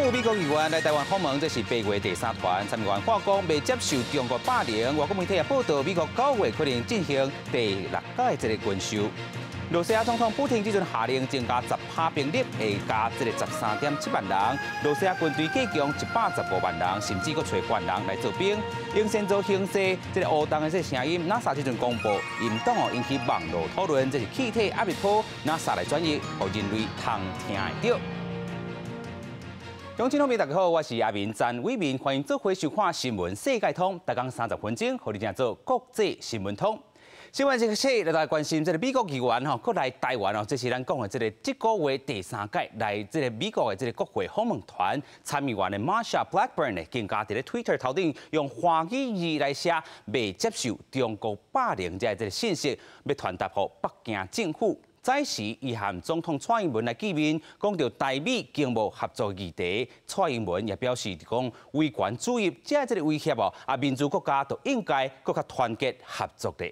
閣有美國議員來台灣訪問，這是8月第三團。參議員話講袂接受中國霸凌。外國媒體也報道，美國9月可能進行第六屆這個軍售。羅西亞總統普丁這陣下令增加10%兵力，會加這個13.7萬人。羅西亞軍隊加強115萬人，甚至閣揣軍人來做兵。英仙座形勢這個烏動的這個聲音，NASA 這陣公布，毋當哦引起網路討論，這是氣體壓力波，NASA 來轉譯，予人類通聽會著。鄉親朋友大家好，我是阿明詹偉明，歡迎做伙收看新聞世界通，逐工30分鐘，予你聽做國際新聞通。新聞這個來來關心這個美國議員吼，閣來台灣哦，這是咱講的這個這個月第三屆來這個美國的這個國會訪問團參議員的 Marsha Blackburn 呢，更加佇咧 Twitter 頭頂用華語字來寫，袂接受中國霸凌這個信息，欲傳達予北京政府。早時，伊和總統蔡英文來見面，講著台美經貿合作議題。蔡英文也表示講，威權主義這個威脅哦，啊民主國家都應該閣較團結合作的。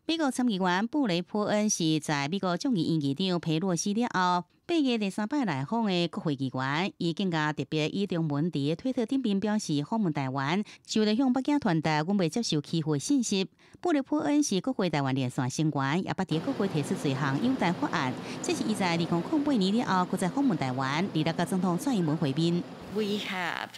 美國參議員布雷波恩是在美國眾議院議長佩洛西了後，8月第三擺來訪的國會議員，伊更加特別以中文佇推特頂面表示訪問台灣，是為著向北京傳達阮袂接受欺負的信息。布雷波恩是國會台灣連線成員，也捌佇國會提出濟項友台法案。這是伊在2008年了後，閣再訪問台灣，二六佮總統蔡英文會面。 We have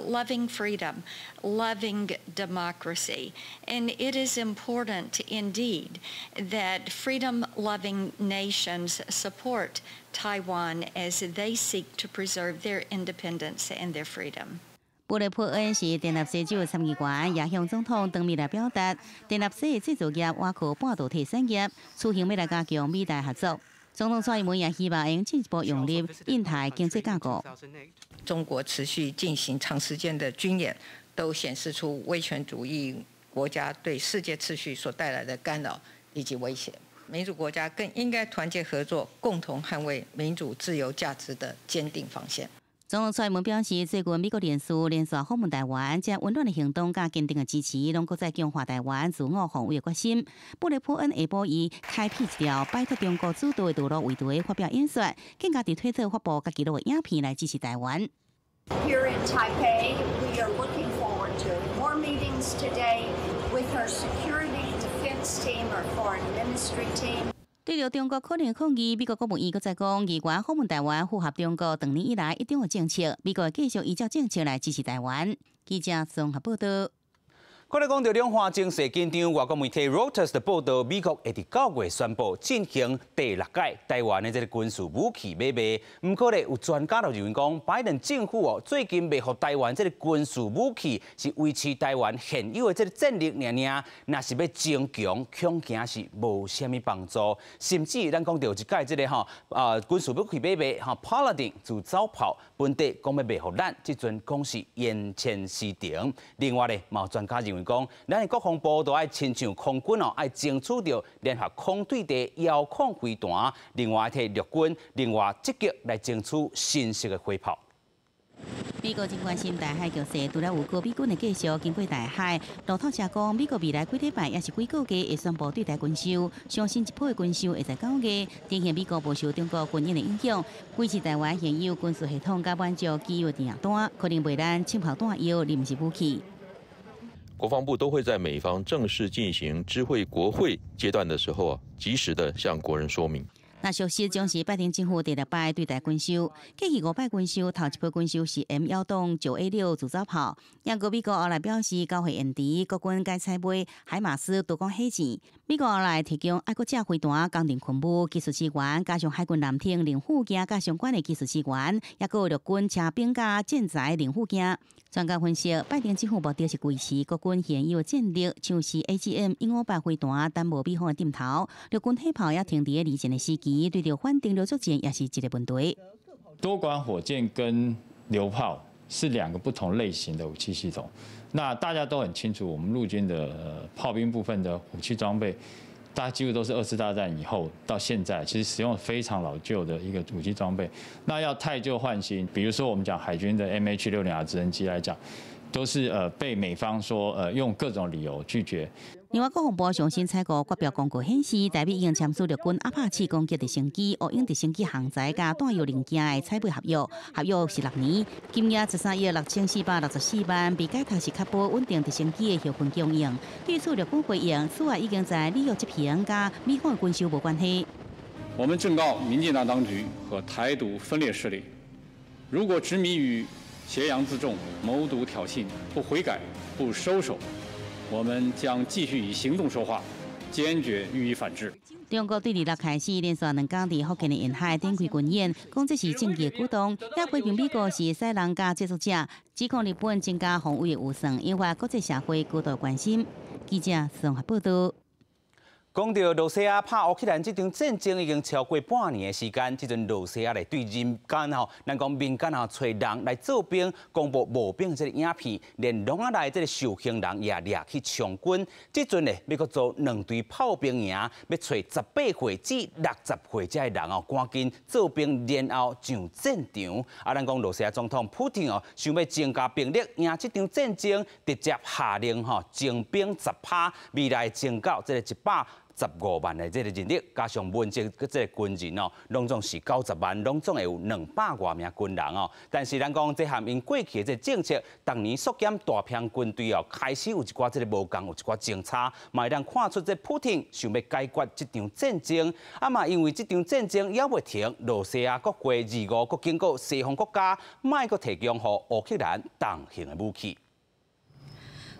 loving freedom, loving democracy, and it is important indeed that freedom-loving nations support Taiwan as they seek to preserve their independence and their freedom. 布雷波恩是田納西州參議員，也向總統當面來表達，田納西的製造業倚靠半導體產業，此行欲來加強美台合作。總統蔡英文也希望會進一步融入印太經濟架構。中國持續進行長時間的軍演，都顯示出威權主義國家對世界秩序所帶來的干擾以及威脅。民主國家更應該團結合作，共同捍衛民主自由價值的堅定防線。總統蔡英文表示，最近美國連續連續訪問台灣，這溫暖的行動佮堅定的支持，攏閣再強化台灣自我防衛的決心。布雷波恩下晡伊開闢一條擺脫中國主導的道路為題發表演說，更加佇推特發布家己錄的影片來支持台灣。 Here in Taipei, we are looking forward to more meetings today with our security defense team, our foreign ministry team. 對著中國可能抗議，美國國務院閣再講，議員訪問台灣符合中國長年以來一中的政策，美國會繼續依照政策來支持台灣。記者綜合報道。過來講著兩岸情勢緊張，外國媒體 Reuters 的報道，美國會佇9月宣布進行第六屆台灣的這個軍事武器買賣。毋過咧，有專家就認為講，拜登政府哦最近賣予台灣這個軍事武器，是維持台灣現有的這個戰力爾爾，若是欲增強，恐驚是無啥物幫助。甚至咱講著一屆這個吼啊軍事武器買賣吼 Paladin 自走炮，本底講欲賣予咱，這陣講是延遲時程。另外咧，嘛有專家認為講，咱的國防部都愛親像空軍哦，愛爭取著聯合空對地遙控飛彈，另外替陸軍另外積極來爭取新式的火炮。美國真關心台海局勢，除了有高美軍的繼續經過台海，路透社講，美國未來幾禮拜抑是幾個月會宣布對台軍售，相信這波的軍售會在9月，展現美國無受中國軍演的影響，維持台灣現有軍事系統佮滿足既有訂單，可能賣咱槍炮彈藥，而毋是武器。國防部都會在美方正式進行知會國會階段的時候啊，及時的向國人說明。那消息將是拜登政府第六擺對台軍售，過去五擺軍售，頭一波軍售是 M109A6自走炮。毋過美國後來表示，交貨延遲，國軍改採買海馬斯多管火箭。美國後來提供愛國者飛彈、工程勤務、技術支援，加上海軍艦艇零附件、佮相關的技術支援，抑閣有陸軍車兵佮建材零附件。專家分析，拜登政府目的是維持國軍現有戰力，像是 AGM-158飛彈，等無美方的點頭，陸軍火炮也停佇咧二戰的時期，對著反登陸作戰也是一個問題。多管火箭跟榴炮是兩個不同類型的武器系統。那大家都很清楚，我們陸軍的炮兵部分的武器裝備，大家幾乎都是二次大戰以後到現在，其實使用非常老舊的一個武器裝備。那要汰舊換新，比如說我們講海軍的 MH-60R 直升機來講，都是被美方說用各種理由拒絕。另外，國防部上新採購發表公告顯示，台美已經簽署陸軍阿帕契攻擊直升機、烏鷹直升機航材佮彈藥零件的採買合約，合約是6年，金額13億6464萬，被解託是確保穩定直升機的後勤供應。對此，陸軍回應，此案已經在履約執行，佮美方軍售無關係。我們正告民進黨當局和台獨分裂勢力，如果執迷於挾洋自重、謀獨挑釁，不悔改、不收手，我們將繼續以行動說話，堅決予以反制。中國對26開始連續2天佇福建的沿海展開軍演，講這是政治的舉動，也批評美國是使人佮製作者，指控日本增加防衛的預算，引發國際社會高度關心。記者綜合報道。講到羅西亞拍烏克蘭這場戰爭已經超過半年的時間，這陣羅西亞咧對人間吼，咱講民間吼揣人來做兵，公布募兵這个影片，連籠仔內這个受刑人也掠去充軍。這陣咧欲閣組兩隊炮兵營，欲揣18歲至60歲這的人哦，趕緊做兵，然後上戰場。啊，咱講羅西亞總統普丁哦，想欲增加兵力，贏這場戰爭，直接下令吼徵兵10趴，未來增到這个115萬的這个人力，加上文職這个軍人哦，攏總是90萬，攏總會有200外名軍人哦。但是咱講這和𪜶過去的這政策，逐年縮減大片軍隊哦，開始有一寡這个無仝，有一寡政策，嘛會當看出這普丁想欲解決這場戰爭。啊嘛，因為這場戰爭猶未停，羅西亞國會25閣警告西方國家，莫閣提供予烏克蘭重型的武器。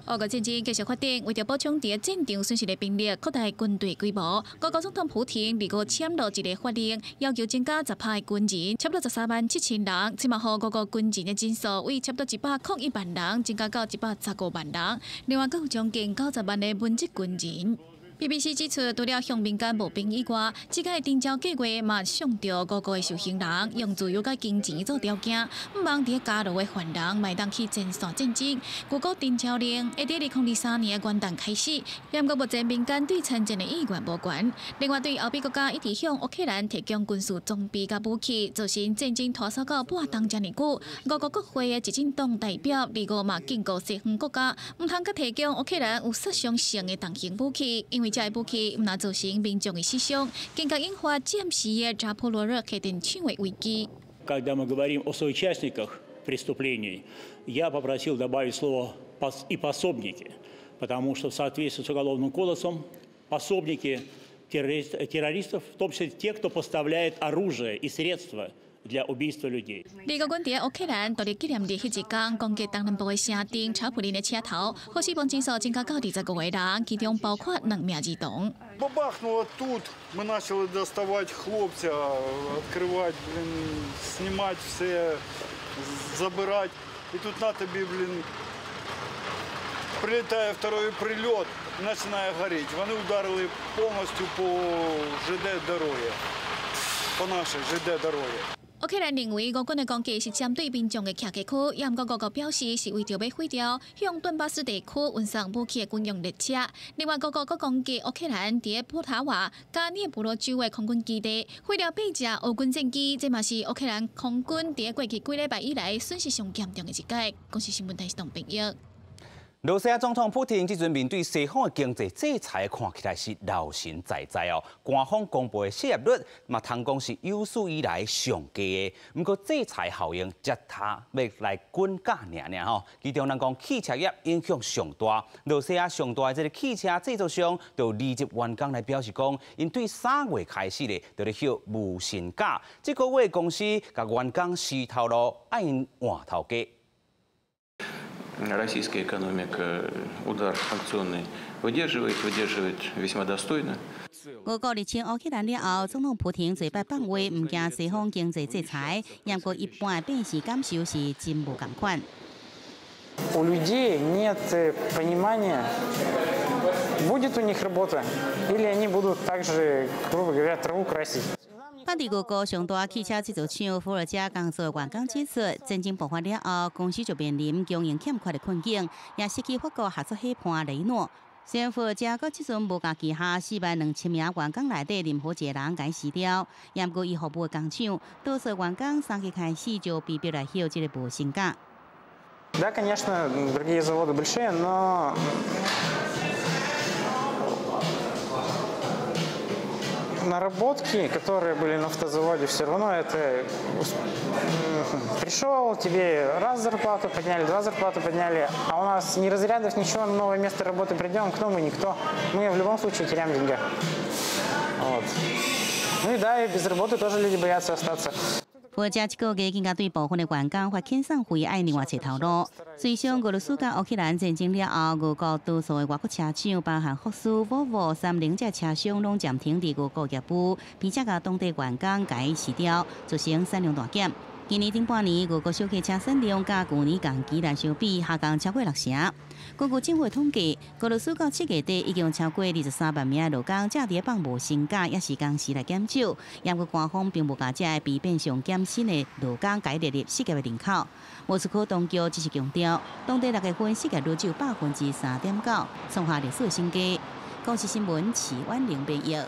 烏俄戰爭繼續發展，為著補充佇戰場損失的兵力，擴大軍隊規模。俄國總統普丁25簽落一个法令，要求增加10趴的軍人，差不多13萬7千人。這嘛予俄國軍人的人數為差不多101萬人，增加到115萬人。另外，閣有將近90萬的文職軍人。BBC 指出，除了向民間募兵以外，這個徵召計劃嘛向著俄國的受刑人，用自由佮金錢做條件，毋望佇監牢的犯人嘛會當去前線戰爭。據講徵召令會佇2023年的元旦開始，毋過目前民間對參戰的意願無懸。另外，對歐美國家一直向烏克蘭提供軍事裝備佮武器，造成戰爭拖捒到半冬遮爾久。俄國國會的執政黨代表25嘛警告西方國家，毋通閣提供烏克蘭有殺傷性的重型武器，因為這个武器毋但造成民眾的死傷，更加引發戰時的扎波羅熱核電廠的危機。 Когда мы говорим о соучастниках преступлений, я попросил добавить слово и пособники, потому что в соответствии с Уголовным кодексом пособники террористов, в том числе те, кто поставляет оружие и средства для убийства людей。美國軍佇烏克蘭獨立紀念日彼一工，攻擊東南部的城鎮查普林的車頭，予死亡人數增加到25個人，其中包括兩名兒童。 Бабахнуло тут, мы начали доставать хлопця, открывать, блин, снимать все, забирать. И тут на тобі, блин, прилітає второй прилёт, починає гореть. Вони ударили повністю по ЖД дороге, по нашій ЖД дороге. 烏克蘭認為俄軍的攻擊是針對民眾的徛家區，也毋過俄國表示是為著欲毀掉向頓巴斯地區運送武器的軍用列車。另外，俄國閣攻擊烏克蘭佇波塔瓦佮涅波羅州的空軍基地，毀掉八架烏軍戰機，這嘛是烏克蘭空軍佇過去幾禮拜以來損失上嚴重的一擺。公視新聞台是董編譯。羅西亞總統普丁這陣面對西方的經濟制裁，看起來是老神在在哦。官方公布的失業率嘛，通講是有史以來上低的。毋過制裁效應才他欲來滾價爾爾吼。其中，咱講汽車業影響上大。羅西亞上大的這个汽車製造商，就離職員工來表示講，𪜶對3月開始咧，就咧歇無薪假。這個月公司共員工死頭路，愛𪜶換頭家。 Российская экономика удар санкционный выдерживает, выдерживает весьма достойно. 俄國入侵烏克蘭了後，總統普丁這擺放話，毋驚西方經濟制裁，毋過一般的百姓感受是真無仝款。 У людей нет понимания, будет у них работа, или они будут также, грубо говоря, траву красить. 當地俄國上大汽車製造廠伏爾加工作員工指出，戰爭爆發了後，公司就面臨供應欠缺的困境，也失去法國合作伙伴雷諾。雖然伏爾加閣這陣無共旗下4萬2千名員工內底任何一个人共辭掉，毋過伊服務的工廠，多數員工3月開始就被迫來歇這个無薪假。 Да, конечно, другие заводы большие, но Наработки, которые были на автозаводе, все равно это пришел, тебе раз зарплату подняли, два зарплату подняли, а у нас ни разрядов, ничего, на новое место работы придем, кто мы, никто. Мы в любом случае теряем деньги. Вот. Ну и да, и без работы тоже люди боятся остаться. 负责這個月更加對部分的員工發遣散費愛另外揣頭路。隨上俄羅斯佮烏克蘭戰爭了後，俄國多數的外國車廠，包含福斯、沃爾沃、三菱這車商，攏暫停佇俄國業務，並且共當地員工共辭掉，造成產量大減。今年頂半年，俄國小客車產量佮舊年同期來相比，下降超過六成。根據政府統計，俄羅斯到7月底已經有超過23萬名勞工正佇放無薪假，抑是工時來減少。不過官方並無共這个被變相減薪的勞工共列入失業的人口。莫斯科當局只是強調，當地6月份失業率只有3.9%，創下歷史新低。公視新聞齊婉玲編譯。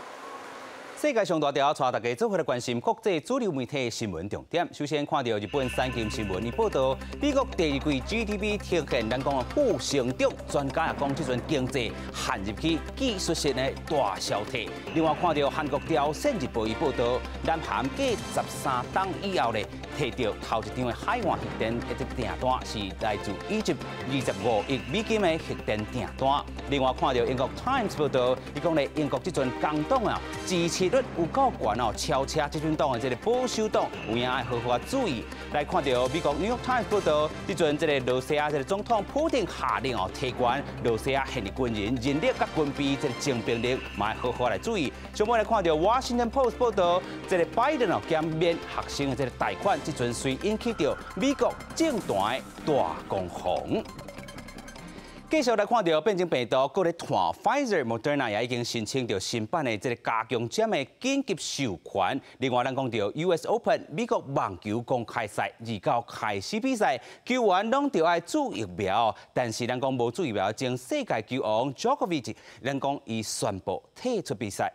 世界上大條，帶大家做伙來關心國際主流媒體新聞重點。首先看到日本產經新聞，伊報道美國第二季 GDP 呈現咱講的負成長，專家也講這陣經濟陷入去技術性的大衰退。另外看到韓國朝鮮日報伊報道，南韓繼13冬以後咧，提著頭一張的海岸核電的這個訂單，是來自以及25億美金的核電訂單。另外看到英國 Times 報道，伊講咧英國這陣工黨啊支持率有夠懸哦，超車執政黨的這個保守黨，有影愛好好注意。來看著美國 New York Times 報道，這陣這個羅西亞這個總統普丁下令哦，提懸羅西亞現役軍人人力佮軍備這個徵兵令，嘛愛好好來注意。上尾來看著 Washington Post 報道，這個拜登哦減免學生的這個貸款，這陣遂引起著美國政壇的大攻防。繼續來看著變種病毒，閣咧傳 Pfizer、Moderna 也已經申請著新版的這個加強針的緊急授權。另外，咱講著 US Open 美國網球公開賽29開始比賽，球員攏著愛注疫苗，但是咱講無注疫苗，前世界球王 Djokovic，咱講伊宣布退出比賽。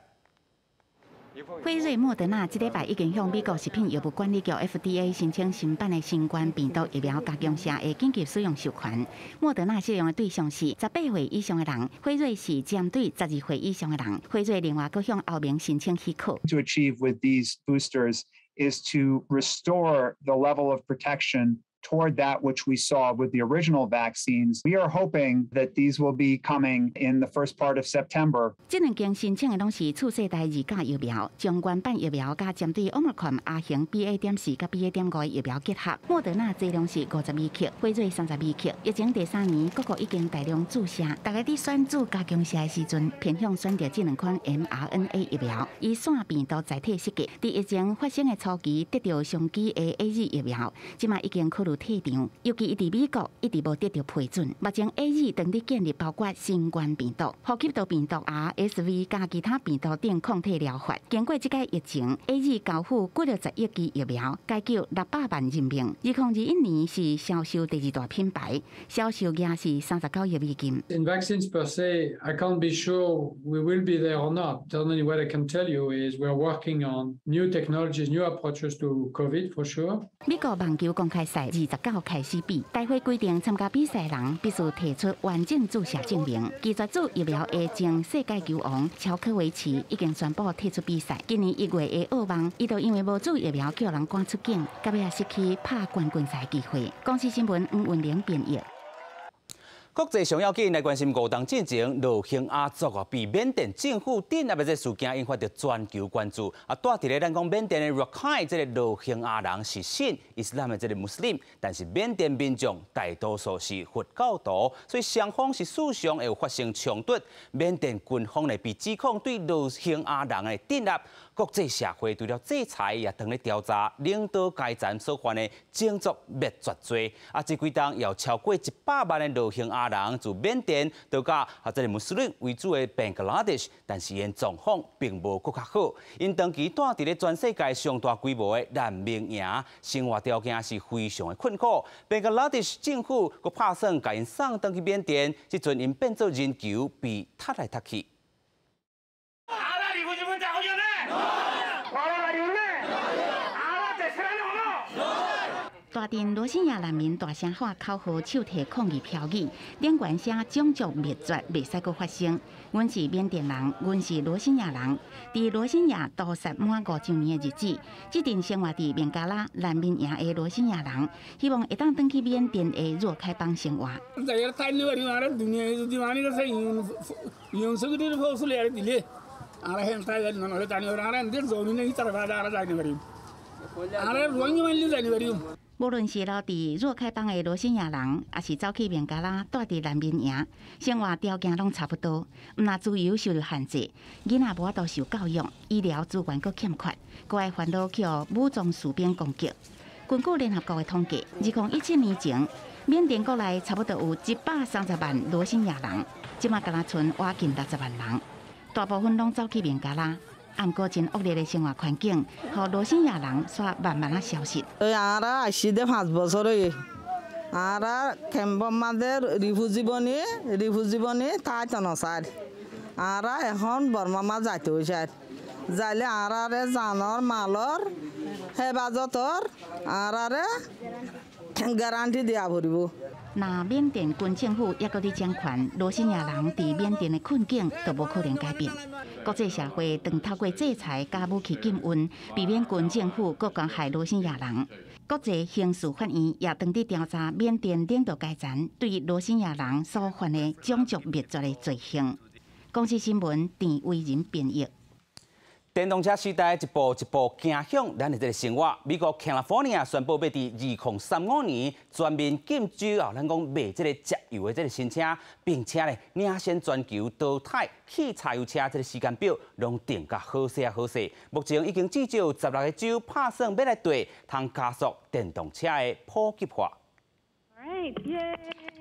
輝瑞、莫德納這禮拜已經向美國食品藥物管理局 FDA 申請新版的新冠病毒疫苗加強劑的緊急使用授權。莫德納適用的對象是18歲以上的人，輝瑞是針對12歲以上的人。輝瑞另外閣向歐盟申請許可。 To achieve with these boosters is to restore the level of protection toward that which we saw with the original vaccines. We are hoping that these will be coming in the first part of September. 這兩間申請的攏是次世代二價疫苗，將原版疫苗佮針對 Omicron 亞型 BA.4佮 BA.5的疫苗結合。莫德納劑量是52克，輝瑞32克。疫情第三年，各國已經大量注射。大家佇選注加強劑的時陣，偏向選擇這兩款 mRNA 疫苗，以腺病毒載體設計。佇疫情發生的初期，得著上劑的 AZ 疫苗，這馬已經考慮退場。尤其伊佇美國一直無得著批准。目前 AZ 正佇建立包括新冠病毒、呼吸道病毒 RSV 佮其他病毒等抗體療法。經過這個疫情，AZ 交付幾六十億劑疫苗，解救600萬人命。2021年是銷售第二大品牌，銷售額是39億美金。 In vaccines per se, I can't be sure we will be there or not. Certainly, what I can tell you is we are working on new technologies, new approaches to COVID for sure. 美國網球公開賽29開始比，大會規定參加比賽人必須提出完整注射證明。拒絕注疫苗的前世界球王喬科維奇已經宣布退出比賽。今年1月的澳網，伊就因為無注疫苗予人趕出境，到尾也失去拍冠軍賽機會。公視新聞黃文玲編譯。國際上要緊來關心五冬進前，羅興亞族啊被緬甸政府鎮壓的這事件引發著全球關注。啊，蹛佇咧咱講緬甸的 Rakhine 這個羅興亞人是信伊斯蘭的這個穆斯林，但是緬甸民眾大多數是佛教徒，所以雙方是時常會有發生衝突。緬甸軍方呢被指控對羅興亞人的鎮壓，國際社會除了制裁，也當咧調查領導階層所犯的種族滅絕罪。啊，這幾冬有超過100萬的羅興亞人自緬甸逃到啊這個穆斯林為主的班加拉德什，但是𪜶狀況並無閣較好。𪜶長期蹛佇咧全世界上大規模的難民營，生活條件是非常的困苦。班加拉德什政府閣拍算共𪜶送轉去緬甸，這陣𪜶變做人球被踢來踢去。大鎮羅興亞難民大聲喊口號，手提抗議標語，頂懸寫種族滅絕袂使閣發生。阮是緬甸人，阮是羅興亞人。佇羅興亞屠殺滿5週年的日子，這陣生活佇孟加拉難民營的羅興亞人，希望會當轉去緬甸的若開邦生活。無論是留佇若開邦的羅興亞人，抑是走去孟加拉蹛佇難民營，生活條件攏差不多，毋但自由受著限制，囡仔無法度受教育，醫療資源閣欠缺，閣愛煩惱去予武裝士兵攻擊。根據聯合國的統計，2017年前，緬甸國內差不多有130萬羅興亞人，這馬干焦賰倚近60萬人，大部分攏走去孟加拉。毋過真惡劣的生活環境，予羅興亞人煞慢慢仔消失。আরা আসিদে 5 বছর আরা ক্যাম্প মাঝে রিফিউজি বনি রিফিউজি বনি তাই তো নসার আরা এখন বর্মা মা যাইতে হয়েছে যাইলে আরারে জানর মালর হেফাজতর আরারে গ্যারান্টি দিয়া ভরিব। 若緬甸軍政府猶閣佇掌權，羅興亞人佇緬甸的困境就無可能改變。國際社會當透過制裁佮武器禁運，避免軍政府閣加害羅興亞人。國際刑事法院也當佇調查緬甸領導階層對羅興亞人所犯的種族滅絕的罪行。公視新聞鄭惟仁編譯。電動車時代一步一步行向咱的這个生活。美國 California 宣布欲佇2035年全面禁止哦，咱講賣這个柴油的這个新車，並且咧領先全球淘汰汽柴油車這个時間表，攏定甲好勢啊好勢。目前已經至少16个州拍算欲來對，通加速電動車的普及化。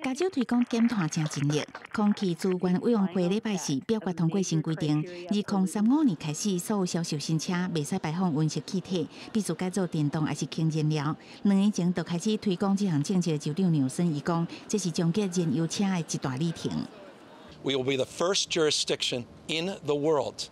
加州推廣減碳誠盡力，空氣資源委員會禮拜四表決通過新規定，2035年開始，所有銷售新車袂使排放溫室氣體，必須改做電動抑是氫燃料。2年前就開始推廣這項政策的州長紐森伊講，這是終結燃油車的一大里程。 We will be the first jurisdiction in the world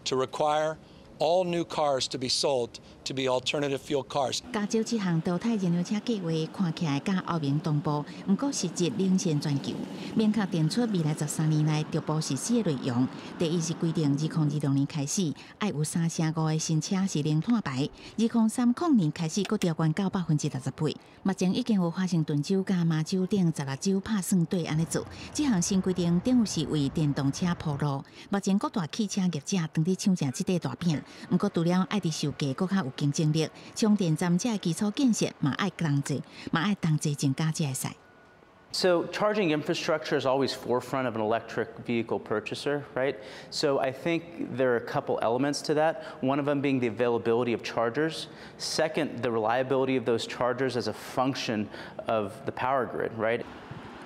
to require all new cars to be sold to be alternative fuel cars。加州這項淘汰燃油車計劃看起來佮歐盟同步，毋過實質領先全球。明確定出未來13年內逐步實施的內容。第一是規定，2026年開始，愛有3成5的新車是零碳排；2030年開始，閣調懸到68%。目前已經有華盛頓州佮麻州等16州拍算對按呢做。這項新規定等於是為電動車鋪路。目前各大汽車業者當佇搶食這塊大餅，毋過除了愛佇售價閣較有競爭力，充電站這基礎建設嘛愛同齊，嘛愛同齊增加才會使。 So charging infrastructure is always forefront of an electric vehicle purchaser, right? So I think there are a couple elements to that. One of them being the availability of chargers. Second, the reliability of those chargers as a function of the power grid, right?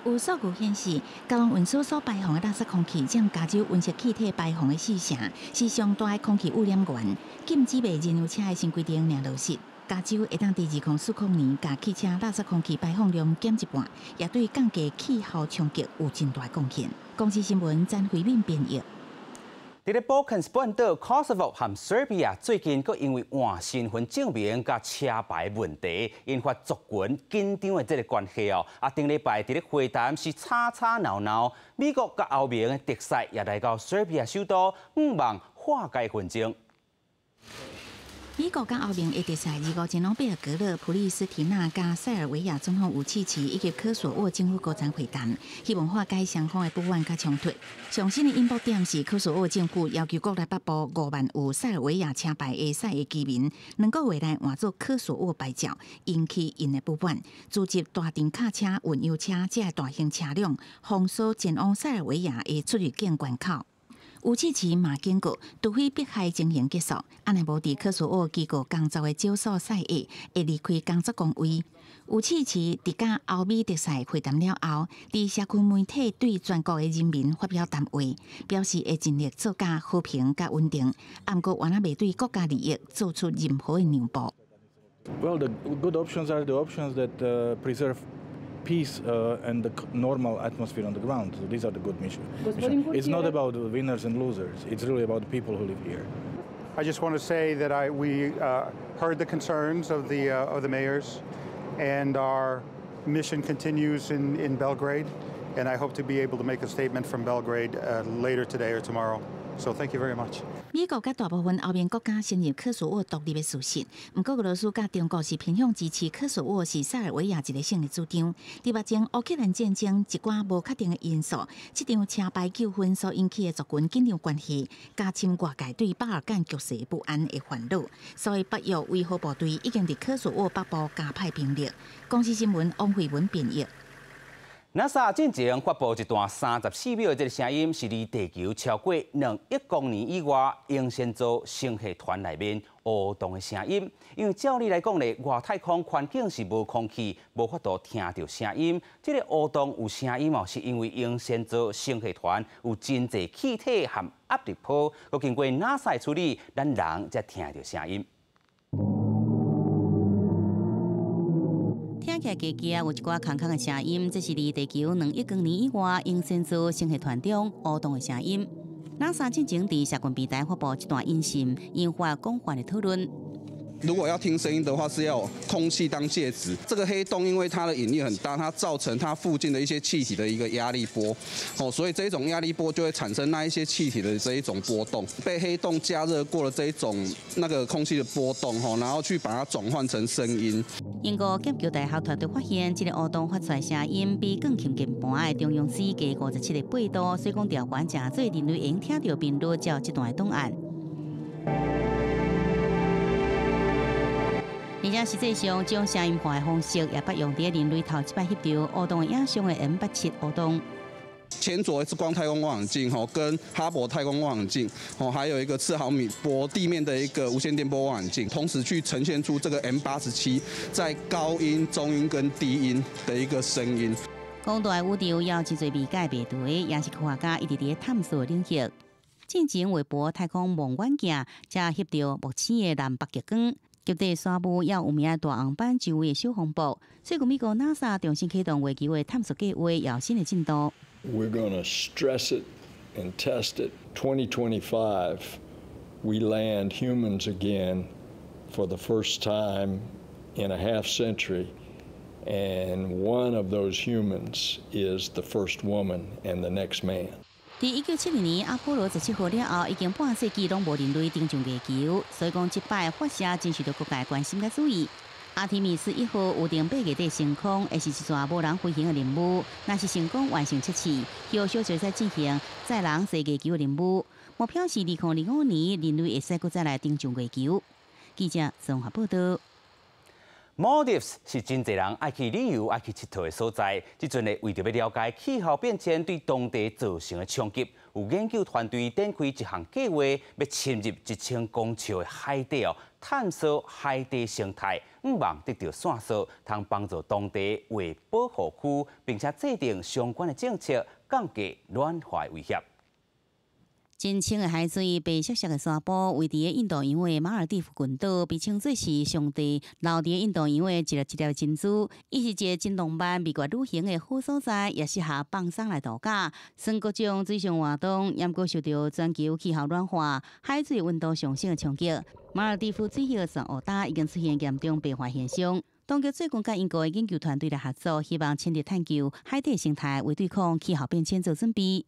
有數據顯示，交通運輸所排放的垃圾空氣佔加州溫室氣體排放的四成，是上大的空氣污染源。禁止賣燃油車的新規定若落實，加州會當佇2040年，共汽車垃圾空氣排放量減一半，也對降低氣候衝擊有真大貢獻。公視新聞詹惠敏編譯。佇咧波肯斯半島，Kosovo 和 Serbia 最近閣因為換身份證明佮車牌問題，引發族群緊張的這个關係哦。啊，頂禮拜佇咧會談是吵吵鬧鬧，美國佮歐盟的特使也來到 Serbia 首都，向望化解紛爭。美國佮歐盟的特使25前往貝爾格勒、普利斯提納佮塞爾維亞總統武契奇以及科索沃政府高層會談，希望化解雙方的不滿佮衝突。上新的引爆點是科索沃政府要求國內北部5萬有塞爾維亞車牌會使的居民，2個月內換做科索沃牌照，引起𪜶的不滿，組織大重卡車、運油車這大型車輛封鎖前往塞爾維亞的出入境關口。武契奇嘛警告，除非迫害情形結束，按呢無佇科索沃機構工作的少數塞裔會離開工作崗位。武契奇佇佮歐美特使會談了後，佇社區媒體對全國的人民發表談話，表示會盡力做甲和平佮穩定，毋過原來袂對國家利益做出任何的讓步。 Well, the good options are the options that preserve peace and the normal atmosphere on the ground. So these are the good missions. It's not about winners and losers. It's really about the people who live here. I just want to say that we heard the concerns of the mayors, And our mission continues in Belgrade. And I hope to be able to make a statement from Belgrade later today or tomorrow. So thank you very much. 美國佮大部分歐盟國家承認科索沃獨立的事實，毋過俄羅斯佮中國是偏向支持科索沃是塞爾維亞一個省的主張。佇目前烏克蘭戰爭一寡無確定的因素，這場車牌糾紛所引起的族群緊張關係，加深外界對巴爾幹局勢不安的煩惱。所以北約維和部隊已經佇科索沃北部加派兵力。公視新聞王慧文編譯。 NASA 進前發布一段34秒的這个聲音，是離地球超過2億光年以外英仙座星系團內面黑洞的聲音。因為照理來講咧，外太空環境是無空氣，無法度聽著聲音。這个黑洞有聲音哦，是因為英仙座星系團有真濟氣體和壓力波，閣經過 NASA 處理，咱人才聽著聲音。聽起來奇怪，有一寡空空的聲音，這是離地球2億光年以外英仙座星系團中黑洞的聲音。NASA 進前佇社群平台發布這段音訊，引發廣泛的討論。如果要聽聲音的話，是要空氣當介質。這個黑洞因為它的引力很大，它造成它附近的一些氣體的一個壓力波，哦，所以這種壓力波就會產生那一些氣體的這一種波動。被黑洞加熱過的這一種那個空氣的波動，吼，然後去把它轉換成聲音。英國劍橋大學團隊發現，這個黑洞發出來聲音比鋼琴鍵盤的中央 C 低57個貝多，所以講調懸誠濟人類會用聽著頻率才有這段的檔案。而且實際上，將聲音化的方式也捌用佇人類頭一擺翕著黑洞的影像的 M87黑洞。前左 X 光太空望遠鏡吼，跟哈勃太空望遠鏡吼，還有一個次毫米波地面的一個無線電波望遠鏡，同時去呈現出這個 M87在高音、中音跟低音的一個聲音。廣大的宇宙有真濟未解謎題，也是科學家一直佇探索的領域。進前韋伯太空望遠鏡才翕著木星的南北極光。極地沙霧也有名的大紅斑周圍的小風暴，最近美國 NASA 重新啟動月球的探索計劃，有新的進度。 We're going to stress it and test it. 2025, we land humans again for the first time in a half century, and one of those humans is the first woman and the next man. 佇1972年阿波羅17號了後，已經半世紀攏無人類登上月球，所以講這擺發射真受著各界關心佮注意。阿提米斯1號預定8月底升空，會是一逝無人飛行的任務。若是成功完成測試，後續就會使進行載人踅月球的任務。目標是2025年人類會使閣再來登上月球。記者綜合報道。 Maldives 是真濟人愛去旅遊、愛去𨑨迌的所在。這陣呢，為著欲了解氣候變遷對當地造成的衝擊，有研究團隊展開一項計劃，欲深入1000公尺的海底哦，探索海底生態，向望得著線索，通幫助當地劃保護區，並且制定相關的政策，降低暖化的威脅。真清的海水，白雪雪的沙埔，位佇印度洋的馬爾地夫群島，被稱做是上帝留佇印度洋的一粒一粒珍珠。伊是一个真浪漫、蜜月旅行的好所在，也適合放鬆來度假。耍各種水上活動，猶閣受著全球氣候暖化、海水溫度上升的衝擊。馬爾地夫水域的珊瑚礁已經出現嚴重白化現象。當局最近佮英國的研究團隊來合作，希望深入探究海底生態，為對抗氣候變遷做準備。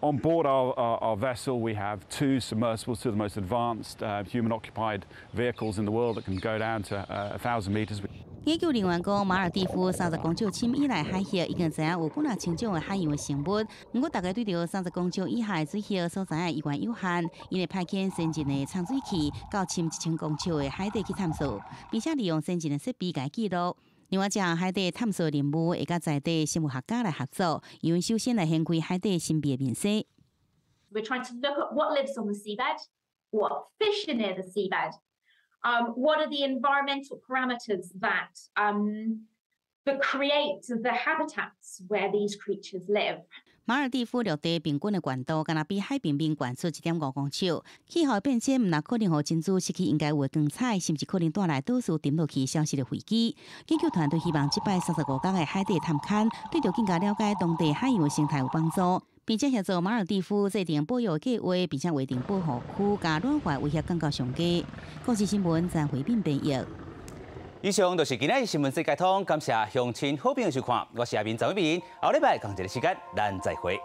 On board our vessel, we have two submersibles, two of the most advanced human-occupied vehicles in the world that can go down to 1,000 meters. 研究人員講，馬爾地夫30公尺深以內海域已經知影有幾若千種的海洋生物。毋過，大家對著30公尺以下的水域所知影依然有限。𪜶會派遣先進的潛水器到深1000公尺的海底去探索，並且利用先進的設備共記錄。另外，這項海底探索任務會佮在地生物學家來合作，因為首先來掀開海底神秘的面紗。 We're trying to look at what lives on the seabed, what fish are near the seabed, what are the environmental parameters that create the habitats where these creatures live. 馬爾地夫陸地平均的懸度，敢若比海平面懸出1.5公尺。氣候變遷毋但可能予珍珠失去應該有的光彩，甚至可能帶來島嶼沉落去消失的危機。研究團隊希望這擺35工的海底探勘，對著更加了解當地海洋生態有幫助，並且協助馬爾地夫制定保育計劃，並且劃定保護區，共暖化威脅降到上低。公視新聞張惠敏編譯。以上就是今仔日新聞世界通，感謝鄉親好朋友收看，我是阿明張偉明，後禮拜仝一个時間，咱再會。